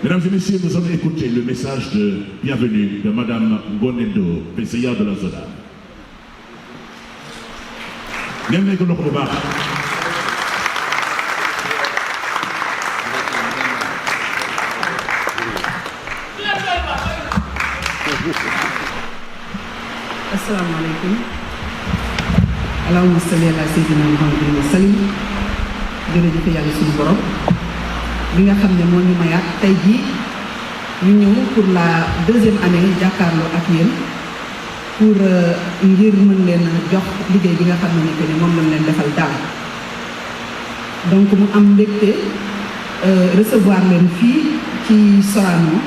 Mesdames et messieurs, nous allons écouter le message de bienvenue de Madame Ngonedo, PCA de la SODAV. Bienvenue que nous remarquons. Assalamu alaikum. Allahumma salli ala sayyidina Muhammadin wa sallim. Jërëjëf yàlla suñu borom li nga xam ne moo ñu mayaat tey jii ñu ñëw pour la deuxième année jàkkaarloo ak yéen pour ngir mën leen jox liggéey bi nga xam ne que ne moom lañ leen defal daaw. Donc mu am mbégte recevoir leen fii ci Sorano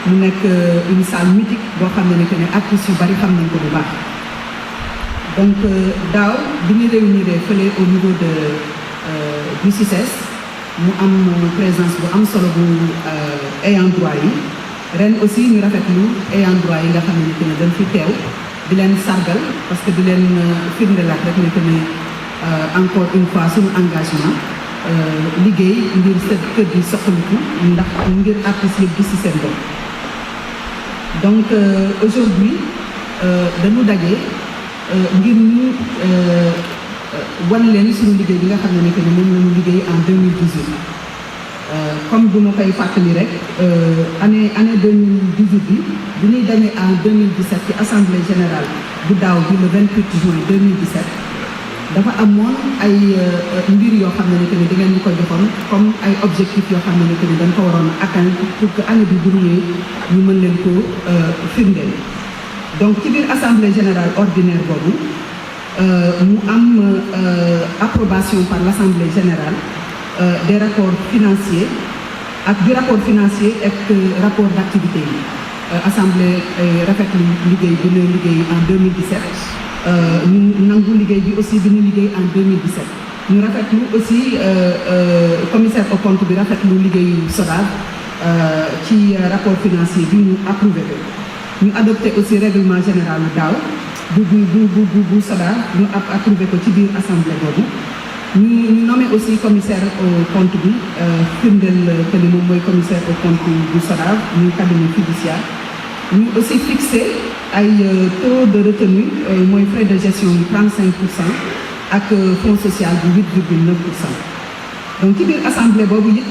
mu nekk une salle mythique boo xam ne que ne artistes yu bari xam nañ ko bu baax. Donc daaw bi ñu réunir fële au niveau du CICES mu am présence bu am solo bu ayant droit yi ren aussi ñu rafetlu ayant droit yi nga xam ne que ne dañ fi teew di leen sargal parce que di leen firndelaat rek ne que ne encore une fois suñu engagement liggéey ngir seen kër gi soxaliku ndax ngir artistes yëpp gis ci seen bopp. Donc aujourd'hui dañu daje ngir ñu wan leen suñu liggéey bi nga xam ne que ne moom la ñu liggéey en 2018 comme bu ma koy fàttali rek année 2018 bi ñuy dañee en 2017 ci assemblée générale bu daaw bi le 28 juin 2017 dafa amoon ay mbir yoo xam ne que ne da ngeen ñu ko joxoon comme ay objectifs yoo xam ne que ne dañ ko waroon a atteindre pour que année bi bu ñëwee ñu mën leen ko firndeel. Donc ci biir assemblée générale ordinaire boobu mu am approbation par l'assemblée générale des rapports financiers ak du rapport financier ak rapport d'activité yi assemblée rafetlu liggéey bi ñu liggéey en 2017 ñu nangu liggéey bi aussi bi ñu liggéey en 2017 ñu rafetlu aussi commissaire au compte bi rafetlu liggéeyu SODAV ci rapport financier bi ñu approuvé ko ñu adopté aussi règlement général daaw bu SODAV ñu approuvé ko ci biir assemblée boobu ñu nommé aussi commissaire au compte bi firndeel que ni moom mooy commissaire au compte bu SODAV ñu cabinet fiduciaire ñu aussi fixé ay taux de retenue mooy frais de gestion yu 35% ak fonds social bu 8,9%. Donc ci biir assemblée boobu it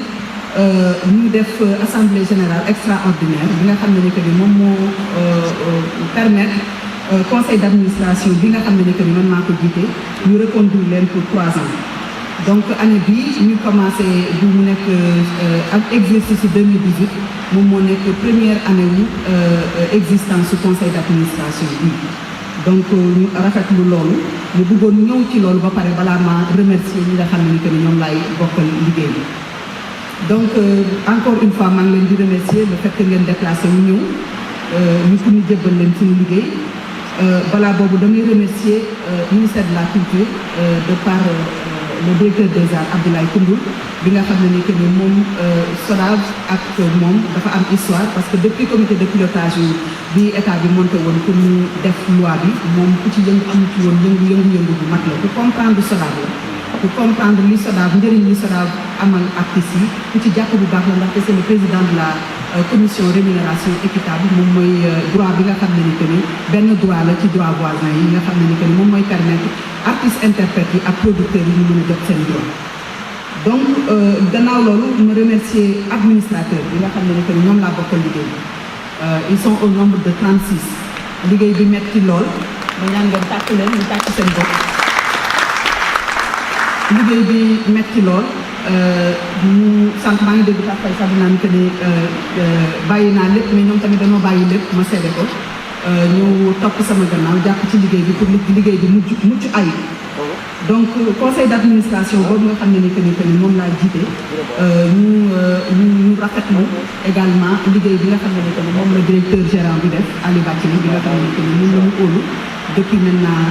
ñu def assemblée générale extraordinaire bi nga xam ne que ni moom moo permettre conseil d'administration bi nga xam ne que ni man maa ko jiite ñu reconduire leen pour 3 ans. Donc année bi ñu commencé bu mu nekk ak exercice 2018 moom moo nekk première année wu existence su conseil d'administration bi. Donc ñu rafetlu loolu ñu bëggoon ñëw ci loolu ba pare balaa ma remercier ñi nga xam ne que ni ñoom laay bokkal liggéey bi. Donc encore une fois maa ngi leen di remercier le fait que ngeen déplacé wu ñëw ñu pour ñu jébbal leen suñu liggéey balaa boobu damay remercier ministère de la culture de par le directeur des arts Abdoulaye Koundoul bi nga xam ne que ni moom SODAV ak moom dafa am histoire parce que depuis comité de pilotage bi état bi monté woon pour ñu def loi bi moom ku ci yëngu amu ci woon yëngu bu mag la pour comprendre SODAV la pour comprendre li SODAV njëriñ li SODAV amal artistes yi ku ci jàpp bu baax la ndaxte c'est le président de la commission rémunération équitable moom mooy droit bi nga xam ne que ni benn droit la ci droit voisin yi nga xam ne que ni moom mooy permettre artistes interprètes yi ak producteurs yi ñu mën a jot seen droit. Donc gannaaw loolu ma remercier administrateur bi nga xam ne que ni ñoom laa bokkal liggéey bi ils sont au nombre de 36 liggéey bi metti lool ma ñaan ngeen tàcc leen ñu tàcc seen bopp. liggéey bi metti lool ñu sànq maa ngi dégg tàppay sax naan que ni bàyyi naa lépp mais ñoom tamit dañoo bàyyi lépp ma seede ko ñu topp sama gannaaw jàpp ci liggéey bi pour liggéey bi mucc ayib. Donc conseil d'administration boobu nga xam ne que ni moom laa jiite ñu rafetlu également liggéey bi nga xam ne que ni moom la directeur gérant bi def Ali Bathily bi nga xam ne que ni moom la ñu óolu depuis maintenant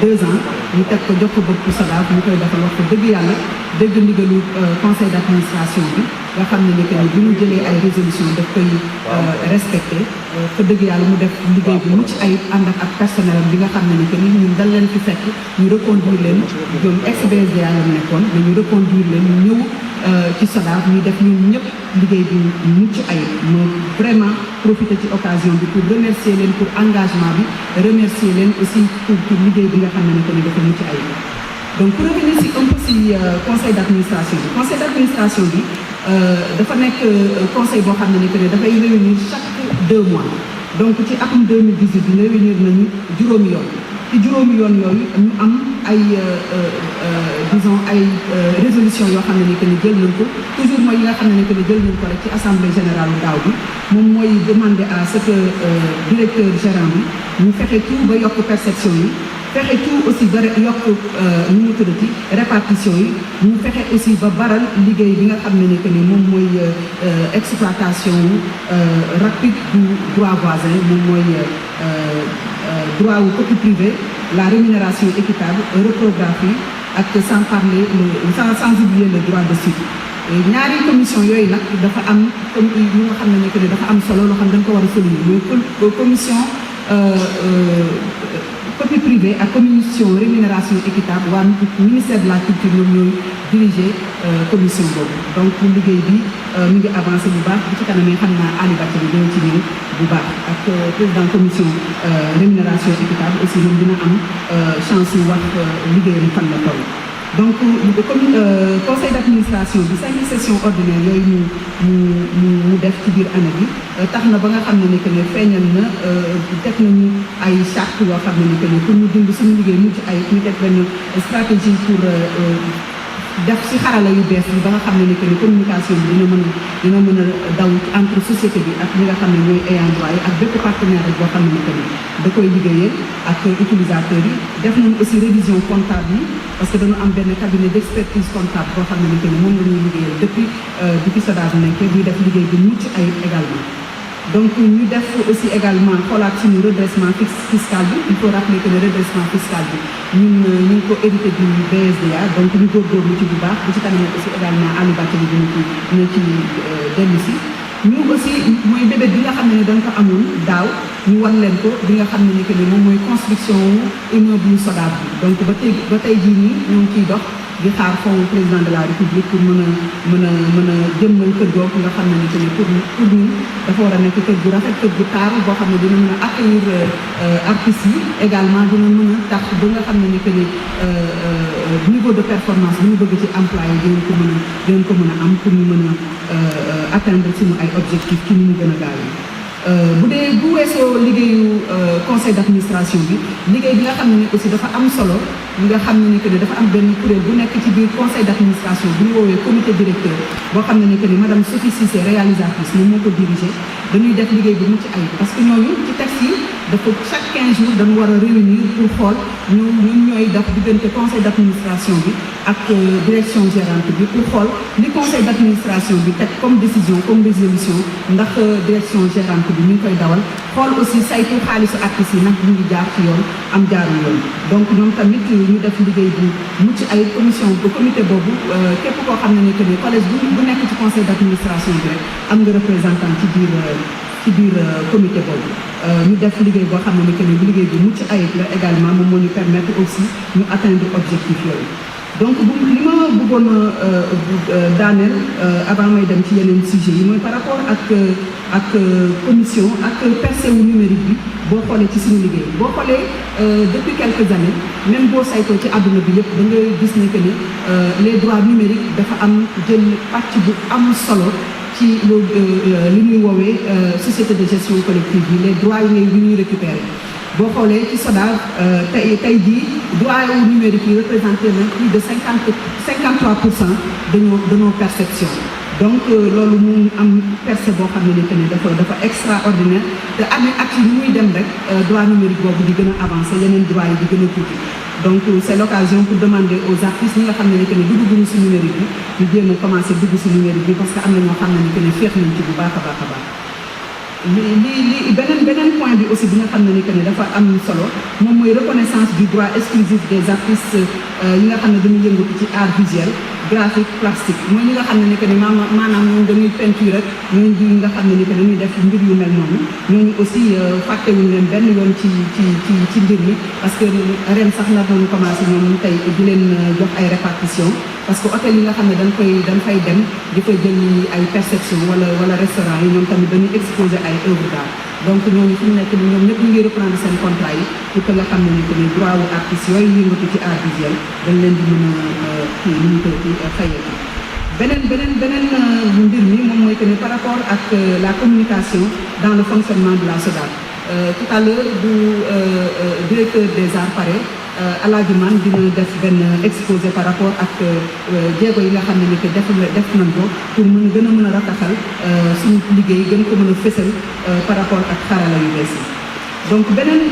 2 ans ñu teg ko jox ko bopp SODAV ñu koy defal wax ko dëgg yàlla dégg ndigalu conseil d'administration bi nga xam ne ni que ni bi ñu jëlee ay résolution daf koy respecté fa dëgg yàlla mu def liggéey bu mucc ayib ànd ak personnel bi nga xam ne ni que ni ñun dal leen fi fekk ñu reconduire leen ñoom ex-BSDA la nekkoon mais ñu reconduire leen ñu ñëw ci SODAV ñu def ñun ñëpp liggéey bi mucc ayib moo vraiment profité ci occasion bi pour remercier leen pour engagement bi remercier leen aussi pour liggéey bi nga xam ne que ni dafa mucc ayib. donc pour revenir si un peu si conseil d'administration bi dafa nekk conseil boo xam ne que ne dafay réunir chaque 2 mois donc ci atum 2018 bi réunir nañu juróomi yoon ci juróomi yoon yooyu ñu am ay disons ay résolution yoo xam ne que ne jël nañ ko toujours mooy yi nga xam ne que ne jël nañ ko rek ci assemblée générale daaw bi moom mooy demander à ce que directeur gérant bi ñu fexe tout ba yokk perception yi fexe tout aussi ba yokk nu mu tuddati répartition yi ñu fexe aussi ba baral liggéey bi nga xam ne que ni moom mooy exploitation rapide du droit voisin moom mooy droit wu copie privée la rémunération équitable reprographie ak sans oublier le droit de suite ñaari commission yooyu nag dafa am comme ñu nga xam ne que ni dafa am solo loo xam dañ ko war a souligner mooy commission copie privée ak commission rémunération équitable waa ministère de la culture ñoom ñooy diriger commission boobu donc liggéey bi mi ngi avancé bu baax bu ci kanamee xam naa Ali Bathily bi dina ci ñëw bu baax ak président commission rémunération équitable aussi moom dina am chance yu wax liggéeyam fan la toll. donc conseil d'administration bi 5 sessions ordinaires yooyu mu def ci biir année bi tax na ba nga xam ne que ne feeñal na teg nañu ay charte yoo xam ne que ne pour ñu dund suñu liggéey mucc ay ñu teg benn stratégie pour def ci xarala yu bees yi ba nga xam ne que ne communication bi dina mën a daw entre société bi ak ñi nga xam ne ñooy ayant droit yi ak bépp partenaire rek boo xam ne que ne da koy liggéeyee ak utilisateurs yi def nañu aussi révision comptable yi parce que dañu am benn cabinet d'expertise comptable boo xam ne que ne moom la ñuy liggéeyal depuis SODAV nekkee buy def liggéey bi mucc ayib également. donc ñu def aussi également xoolaat suñu redressement fiscal bi il faut rappeler que le redressement fiscal bi ñun ñu ngi ko hérité du BSDA donc ñu góorgóorlu ci bu baax bu ci kanamee aussi également Aliou Bathily dina ci dellu si ñu aussi mooy bébét bi nga xam ne dañ ko amoon daaw ñu wan leen ko bi nga xam ne que ni moom mooy construction wu immeuble SODAV bi donc ba tey jii nii ñu ngi ciy dox di xaar fond président de la république pour mën a jëmmal kër googu nga xam ne que ni pour ñun dafa war a nekk kër gu rafet kër gu taaru boo xam ne dina mën a accueillir artistes yi également dina mën a tax ba nga xam ne que ni niveau de performance bi ñu bëgg ci employé dinañ ko mën a am pour ñu mën a atteindre suñu ay objectifs ci ni ñu gën a gaawee. bu weesoo liggéeyu conseil d'administration bi liggéey bi nga xam ne aussi dafa am solo nga xam ne que ne dafa am benn kuréel bu nekk ci biir conseil d'administration bu ñu woowee comité directeur boo xam ne que ni madame Sophie Cissé réalisatrice moom moo ko dirigé dañuy def liggéey bu mucc ayib parce que ñooñu ci texte yi dafa chaque 15 jours dañu war a réunir pour xool ñun ñooy def diggante conseil d'administration bi ak direction gérante bi pour xool li conseil d'administration bi teg comme décision comme résolution ndax direction gérante bi ñu ngi koy dawal xool aussi saytu xaalisu artistes yi nag ñu ngi jaar ci yoon am jaarul yoon donc ñoom tamit ñu def liggéey bu mucc ay commission bu comité boobu képp koo xam ne que ni collège bu nekk ci conseil d'administration bi rek am nga représentant ci biir comité boobu ñu def liggéey boo xam ne que ni liggéey bu mucc ayib la également moom moo ñu permettre aussi ñu atteindre objectif yooyu donc li ma bëggoon daaneel avant may dem ci yeneen sujet yi mooy par rapport ak commission ak percée wu numérique bi boo xoolee ci suñu liggéey boo xoolee depuis quelques années même boo saytoo ci àdduna bi yëpp da nga gis ne que ni les droits numériques dafa am jël pàcc bu am solo ci li ñuy woowee société de gestion collective yi les droits yi ñuy récupérer boo xoolee ci SODAV tey jii droit numérique yi représenté na plus de 53% de nos perceptions donc loolu mu am percée boo xam ne que ne dafa extraordinaire te at yi muy dem rek droit numérique boobu di gën a avancé yeneen droit yi di gën a tuuti donc c'est l'occasion pour demander aux artistes ñi nga xam ne que ne dugguñu ci numérique bi ñu jéem a commencé dugg ci numérique bi parce que am na ñoo xam ne que ne féex nañ ci bu baax a baax a baax li beneen point bi aussi bi nga xam ne que ne dafa am solo moom mooy reconnaissance du droit exclusif des artistes yi nga xam ne dañu yëngatu ci art visuel graphique plastique mooy ñi nga xam ne que ni maanaam ñoom dañuy peinture rek ñooñu nga xam ne que dañuy def mbir yu mel noonu ñooñu aussi fàttewuñu leen benn yoon ci mbir mi parce que ren sax na doon commencé ñoom tey di leen jox ay répartition parce que hôtel yi nga xam ne dañ fay dem di fa jël ay perception wala restaurant yi ñoom tamit dañuy exposer ay œuvres d'art donc ñooñu fi mu nekk ni ñoom ñëpp ñu ngi reprendre seen contrat yi pour que nga xam ne ni que ni droit wu artistes yooyu yëngatu ci art visuel dañ leen di mën a kii ni ñu koy fayee beneen mbir mi moom mooy que ni par rapport ak la communication dans le fonctionnement de la SODAV tout à l'heure du directeur des arts pare Alaaji Man dina def benn exposé par rapport ak jéego yi nga xam ne ni que def nañ ko pour gën a mën a rataxal suñu liggéey gën ko mën a fësal par rapport ak xarala yu bees yi donc beneen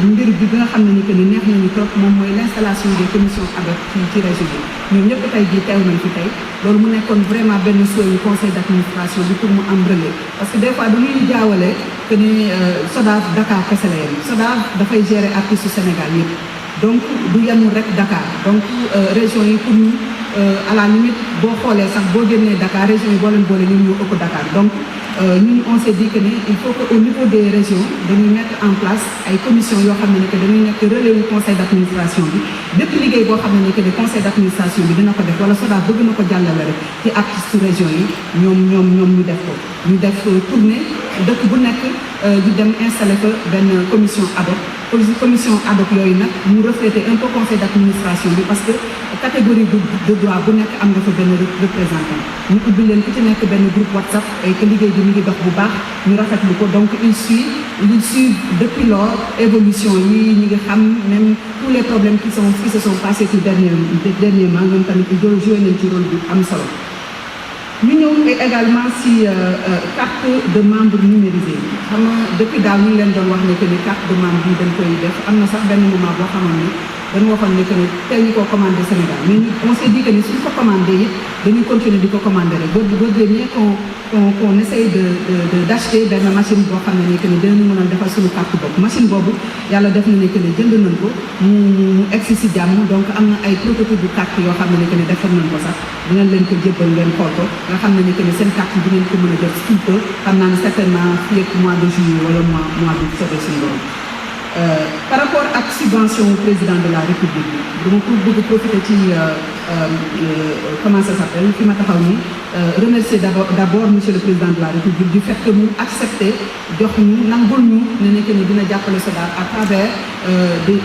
mbir bi nga xam ne ni que ni neex nañu trop moom mooy l'installation des commissions ad hoc ci région bi ñoom ñëpp tey jii teew nañ fi tey loolu mu nekkoon vraiment benn souhait yu conseil d'administration bi pour mu am relais parce que des fois dañuy jaawale que ni SODAV Dakar kese la yem SODAV dafay gérer artistes Sénégal yëpp donc du yemul rek Dakar donc région yi pour ñu à la limite boo xoolee sax boo génnee Dakar région yi boo leen boole ñun ñoo ëpp Dakar donc ñun on s'est dit que ni il faut que au niveau des régions dañuy mettre en place ay commission yoo xam ne que dañuy nekk relais wu conseil d'administration bi bépp liggéey boo xam ne que ni conseil d'administration bi dina ko def wala SODAV bëgg na ko jàllale rek ci artistes région yi ñoom ñu def ko ñu def tournée dëkk bu nekk di dem installer fa benn commission ad hoc commission ad hoc yooyu nag mu refléter un peu conseil d'administration bi parce que catégorie de droit bu nekk am nga fa benn représentant ñu ubbi leen ku ci nekk benn groupe WhatsApp et que liggéey bi mi ngi dox bu baax ñu rafetlu ko donc il suit depuis lors évolution yi ñi nga xam même tous les problèmes qui se sont passés ci dernièrement ñoom tamit joué nañ ci rôle bi am solo ñu ñëw également si carte de membre numérisée xam nga depuis daaw ñu ngi leen doon wax ne que ni carte de membre bi dañ koy def am na sax benn moment boo xamoon ni dañu waxoon ne que ni tey ñu koo commandé Sénégal mais on s'est dit que ni suñ ko commandé it dañuy continuer di ko commandé rek ba bien qu'on essaye d'acheter benn machine boo xam ne ni que ni dinañu mën a defal suñu carte bopp machine boobu yàlla def na ne que ni jënd nañ ko mu egsi si jàmm donc am na ay prototype bu carte yoo xam ne que ni defal nañ ko sax dinañ leen ko jébbal ngeen xool ko nga xam ne que ni seen carte bi ngeen ko mën a jot tout peu xam naa ne certainement fii ak mois de juillet wala mois de soobee suñu borom par rapport ak subvention président de la République bi dama ko bëgg profiter ci comment ça s'appelle fi ma taxaw ni remercier d'abord monsieur le président de la République du fait que mu accepté jox ñu nangul ñu ne que ni dina jàppale SODAV à travers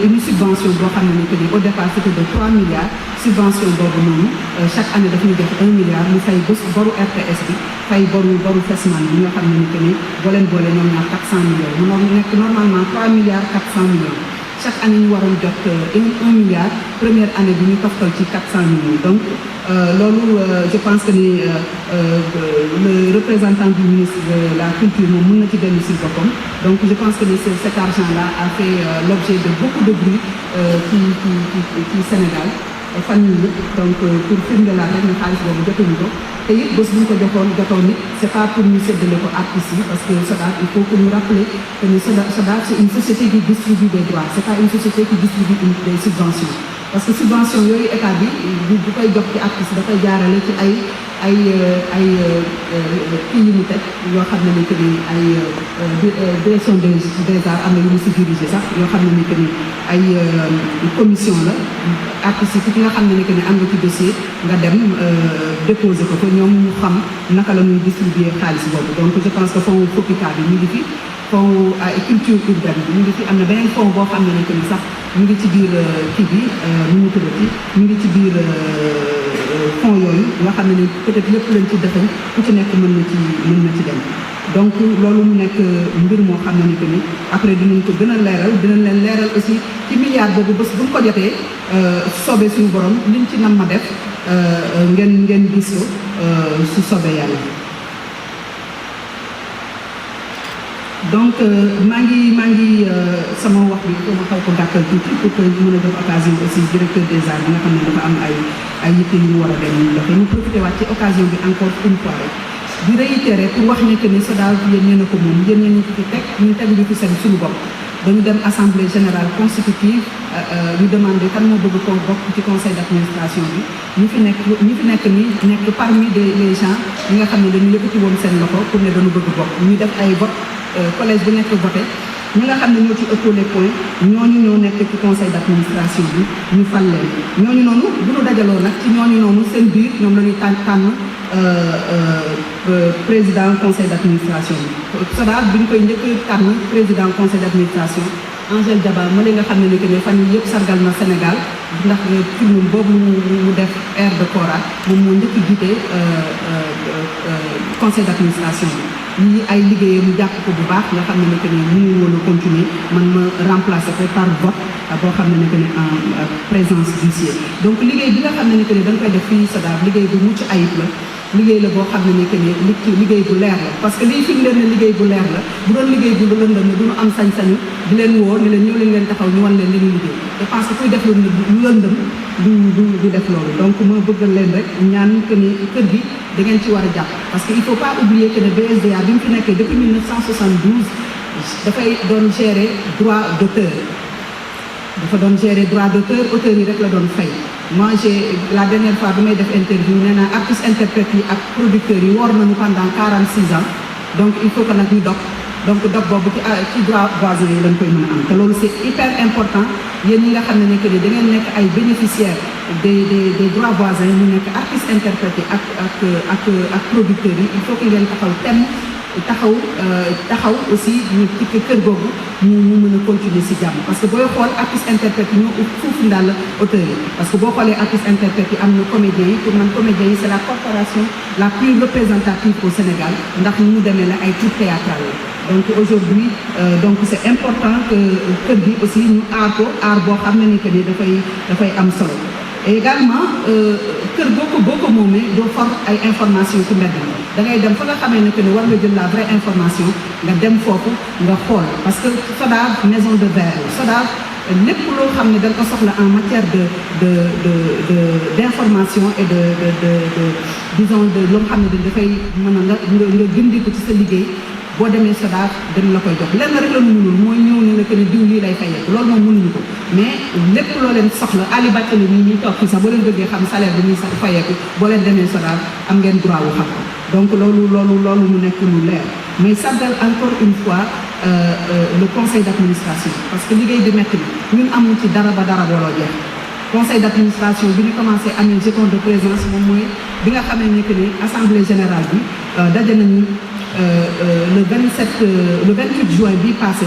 une subvention boo xam ne que ni au départ c'était de 3 milliards subvention boobu noonu chaque année daf ñu jox 1 milliard mu fay boru RTS bi fay boru Fesman bi ñoo xam ne que ni boo leen boole ñoom ñaar 400 millions mu nekk normalement 3 milliards 400 millions chaque année ñu waroon jot 1 milliard première année bi ñu toftal ci 400 millions donc loolu je pense que ni le représentant du ministre de la culture moom mën na ci dellu si boppam donc je pense que ni cet argent là a fait l'objet de beaucoup de bruit ci Sénégal fan yii donc pour firndelaat rek ñu xaalis boobu jotuñu ko te it bés bu ñu ko jotoon nit c'est pas pour ñu séddale ko artistes yi parce que SODAV il faut que ñu rappeler que ni SODAV c'est une société qui distribue des droits c'est pas une société qui distribue des subventions parce que subvention yooyu état bi bu koy jox ci artiste dafay jaarale ci ay kii yu mu teg yoo xam ne ni que ni ay direction des arts am na yu mu si dirigé sax yoo xam ne ni que ni ay commission la artistes yi ki nga xam ne ni que ni am nga ci dossier nga dem déposer ko ñoom ñu xam naka la ñuy distribuer xaalis boobu donc je pense que fonds FOPICA bi ñu ngi fi fonds culture urbaine bi ñu ngi fi am na beneen fonds boo xam ne ni que ni sax ñu ngi ci biir kii bi nu mu tuddati ñu ngi ci biir fonds yooyu nga xam ne ni peut-être lépp lañ ci defal ku ci nekk mën na ci dem donc loolu mu nekk mbir moo xam ne ni que ni après dinañ ko gën a leeral dinañ leen leeral aussi ci milliard boobu bés buñ ko jotee soobee suñu borom liñ ci nam ma def ngeen gis ko su soobee yàlla donc maa ngi sama wax bi ko ma xaw ko gàttal tuuti pour que ñu mën a def occasion aussi directeur des arts bi nga xam ne dafa am ay yitte yu mu war a dem doxee ñu profité waat ci occasion bi encore une fois rek di réitérer pour wax ne que ni SODAV yéen ñee na ko moom yéen ñee ñu fi teg ñu teg ñu fi seen suñu bopp dañu dem assemblée générale constitutive ñu demandé kan moo bëgg ko bokk ci conseil d'administration bi ñi fi nekk ni nekk parmi les gens ñi nga xam ne dañu yëkkati woon seen loxo pour ne dañu bëgg bokk ñu def ay vote collège bu nekk voté ñi nga xam ne ñoo ci ëpp les points ñooñu ñoo nekk ci conseil d'administration bi ñu fal leen ñooñu noonu bu ñu dajaloo nag ci ñooñu noonu seen biir ñoom la ñuy tànn président conseil d'administration bi SODAV bi ñu koy njëkk tànn président conseil d'administration Angèle Diaba ma li nga xam ne ni que ne fan yii yëpp sargal na Sénégal ndax film boobu mu def air de Cora moom moo njëkk jiite conseil d'administration bi ñii ay liggéeyam mu jàpp ko bu baax nga xam ne ni que ne mënu woon a continuer man ma remplacer ko par vote boo xam ne ni que ne en présence d'huissier donc liggéey bi nga xam ne ni que ne dañ koy def fii SODAV liggéey bu mucc ayib la liggéey la boo xam ne ni que ni liggéey bu leer la parce que liy firndeel ne liggéey bu leer la bu doon liggéey bu lëndëm ne duñu am sañ-sañu di leen woo ne leen ñëw leen taxaw ñu wan leen li ñu liggéey je pense que kuy def lu lëndëm du def loolu donc ma bëggal leen rek ñaan que ni kër gi da ngeen ci war a jàpp parce que il faut pas oublier que ne BSDA bi mu fi nekkee depuis 1972 dafay doon gérer droit d'auteur dafa doon gérer droit d'auteur auteurs yi rek la doon fay moi la dernière fois bi may def interview nee naa artistes interprètes yi ak producteurs yi woor nañu pendant 46 ans donc il faut que nag ñu dog boobu ci droit voisin yi lañ koy mën a am te loolu c'est hyper important yéen ñi nga xam ne nekk ni da ngeen nekk ay bénéficiaires des droits voisins ñu nekk artistes interprètes yi ak producteurs yi il faut que ngeen taxaw aussi ñu ci kër googu ñu mën a continuer ci jàmm parce que booy xool artiste interprète yi ñoo foofu ndaal auteur yi parce que boo xoolee artiste interprète yi am na comédiens yi pour man comédiens yi c'est la corporation la plus représentative au Sénégal ndax ñu mu demee la ay troupe théâtrale la donc aujourd'hui donc c'est important que kër gi aussi ñu aar ko aar boo xam ne ni que ni dafay am solo et également kër boo ko moomee doo for ay information ci mbedd mi da ngay dem fa nga xamee ne que ni war nga jël la vraie information nga dem foofu nga xool parce que SODAV maison de verre SODAV lépp loo xam ne da nga ko soxla en matière d'information et disons de loo xam ne dafay mën a nga gindi ko ci sa liggéey boo demee SODAV dañ la koy jox lenn rek la ñu mënul mooy ñëw ne la que ne diw lii lay fayeeku loolu moom mënuñu ko mais lépp loo leen soxla Ali Battali nii ñuy toog fii sax boo leen bëggee xam salaire bi muy sax fayeeku boo leen demee SODAV am ngeen droit wu xam ko donc loolu mu nekk lu leer mais sargal encore une fois le conseil d'administration parce que liggéey bi metti na ñun amuñ ci dara ba dara booloo jeex conseil d'administration bi ñu commencé amee jeton de présence moom mooy bi nga xamee ne que ni assemblée générale bi daje nañu le 28 juin bi passé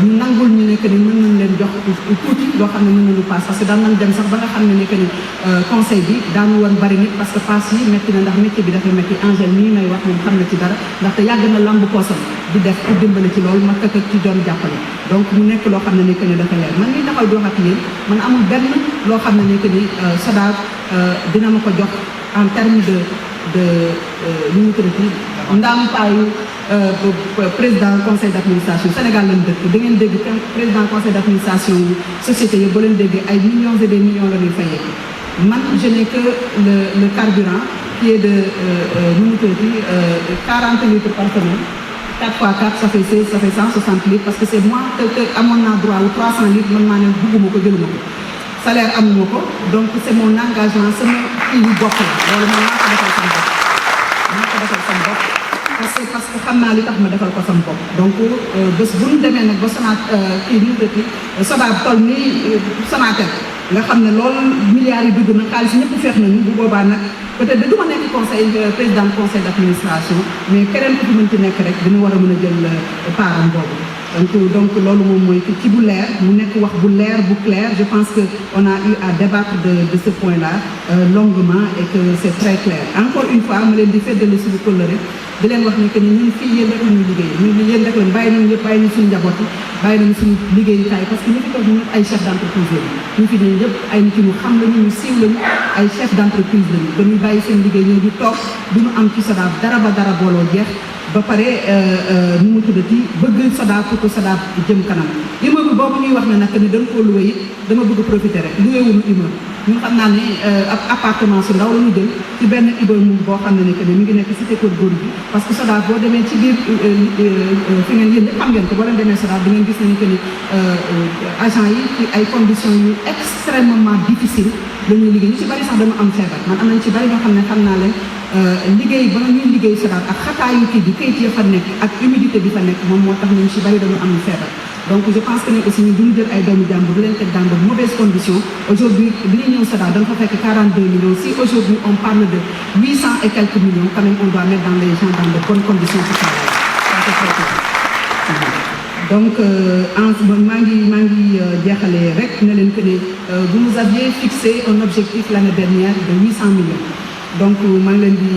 ñu nangul ñu ne que ni mën nañ leen jox tuuti loo xam ne mën nañu pass parce que daan nañ dem sax ba nga xam ne que ni conseil bi daanu woon bari nit parce que pass yi métti na ndax métier bi dafa métti Angèle nii may wax moom xam na ci dara ndaxte yàgg na lamb poosam di def pour dimbali ci loolu ma kak ci doon jàppale donc mu nekk loo xam ne que ni dafa leer man ni taxaw di wax ak yéen man amul benn loo xam ne que ni SODAV dina ma ko jox en terme de lu ñu tuddati ndàmpaayu président conseil d'administration Sénégal lañ dëkk da ngeen dégg président conseil d'administration société yi ba leen dégg ay millions et des millions la ñuy fayee man je n'ai que le carburant qui est de nu mu tuddati 40 litres par semaine 4 fois 4 ça fait 16 ça fait 160 litres parce que c'est moi que amoon naa droit wu 300 litres man maa ne bugguma ko jëluma ko salaire amuma ko donc c'est mon engagement sama kii yu bopp la loolu man maa ko defal sama bopp parce que xam naa li tax ma defal ko sama bopp donc bés bu ñu demee nag ba Sonatel kii ñu dëkk SODAV toll nii Sonatel nga xam ne loolu milliards yi dugg na xaalis ñëpp feex nañu bu boobaa nag peut-être du ma nekk président conseil d'administration mais keneen ku fi mën ci nekk rek dina war a mën a jël paaram boobu donc loolu moom mooy ci bu leer mu nekk wax bu leer bu clair je pense que on a eu à débattre de ce point-là longuement et que c'est très clair encore une fois ma leen di feddali suñu kóllëre di leen wax ni que ni ñun fii yéen rek la ñuy liggéey ñun yéen rek lañ bàyyi nañu yëpp bàyyi nañu suñu njaboot yi bàyyi nañu suñu liggéeyukaay parce que ñu fi toog ñu ay chef d'entreprise lañu ñu fi ne yëpp ay nit ñu xam lañu ñu siiw lañu ay chef d'entreprise lañu dañuy bàyyi seen liggéey ñoo di toog duñu am ci SODAV dara ba dara booloo jeex ba pare nu mu tuddati bëgg SODAV pour que SODAV jëm kanam immeuble boobu ñuy wax ne nag ne dañ koo loué it dama bëgg profiter rek loué wuñu immeuble ñun xam naa ne ab appartement su ndaw la ñu jël ci benn immeuble boo xam ne que ne mi ngi nekk cité Keur Gorgui parce que SODAV boo demee ci biir fi ngeen yéen ñëpp xam ngeen ko boo leen demee SODAV di ngeen gis nañu que ni agent yi ci ay conditions yu extrêmement difficile la ñuy liggéey ñu ci bari sax dama am feebar man am nañ ci bari ñoo xam ne xam naa leen liggéey ba ñuy liggéey SODAV ak xataayu kii bi kayit ya fa nekk ak humidité bi fa nekk moom moo tax ñu ci bari dañu am feebar donc je pense que ne aussi ñu duñu jël ay doomu jàmbur di leen teg dans de mauvaises conditions aujourd'hui bi ñu ñëw SODAV dañ fa fekk 42 millions si aujourd'hui on parle de 800 et quelques millions quand même on doit mettre dans les gens dans de bonnes conditions de travail donc maa ngi jeexalee rek ne leen que ne vous nous aviez fixé un objectif l'année dernière de 800 millions donc maa ngi leen di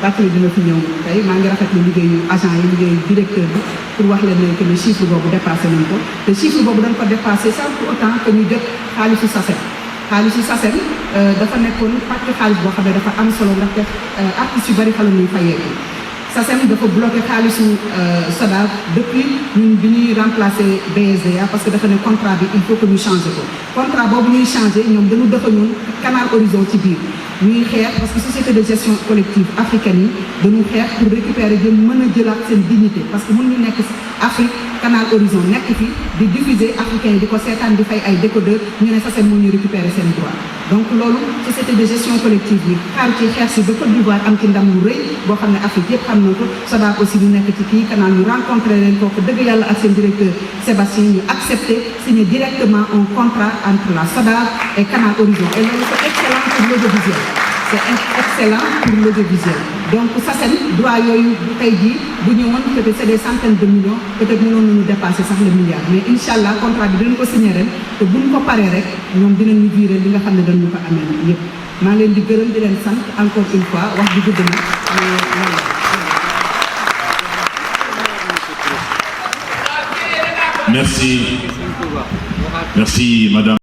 bàttali dina fi ñëw tey maa ngi rafetlu liggéeyu agent yi liggéeyu directeur bi pour wax leen ne que ne chiffre boobu dépassé nañ ko te chiffre boobu dañ ko dépassé sans pour autant que ñu jot xaalisu SACEM dafa nekkoon pàcc xaalis boo xam ne dafa am solo ndaxte artistes yu bari fa la ñuy fayeeku SACEM dafa bloqué xaalisu SODAV depuis ñun bi ñuy remplacer BSDA parce que dafa ne contrat bi il faut que ñu changer ko contrat boobu ñuy changer ñoom dañu doxañoon Canal Horizon ci biir ñuy xeex parce que société de gestion collective africaine yi dañu xeex pour récupérer jëm mën a jëlaat seen dignité parce que mënuñu nekk Afrique Canal Horizon nekk fi di diffuser africain yi di ko seetaan di fay ay décodeur ñu ne SACEM moo ñu récupérer seen droit donc loolu société de gestion collective bi xaar ci xeex si ba Côte d'Ivoire am ci ndam lu rëy boo xam ne Afrique yëpp xam na ko SODAV aussi ñu nekk ci kii Canal ñu rencontré leen kooku dëgg yàlla ak seen directeur Sébastien ñu accepté signer directement un contrat entre la SODAV et Canal Horizon et loolu c'est excellent pour l'audiovisuel c'est excellent pour l'audiovisuel donc SACEM droit yooyu tey jii bu ñëwoon peut-être c'est des centaines de millions peut-être mënoon nañu dépasser sax le milliard mais incha allah contrat bi dinañ ko signer ren te buñ ko paree rek ñoom dinañu virer li nga xam ne dañu ko amee yëpp maa leen di gërëm di leen sant encore une fois wax bi gudd na merci madame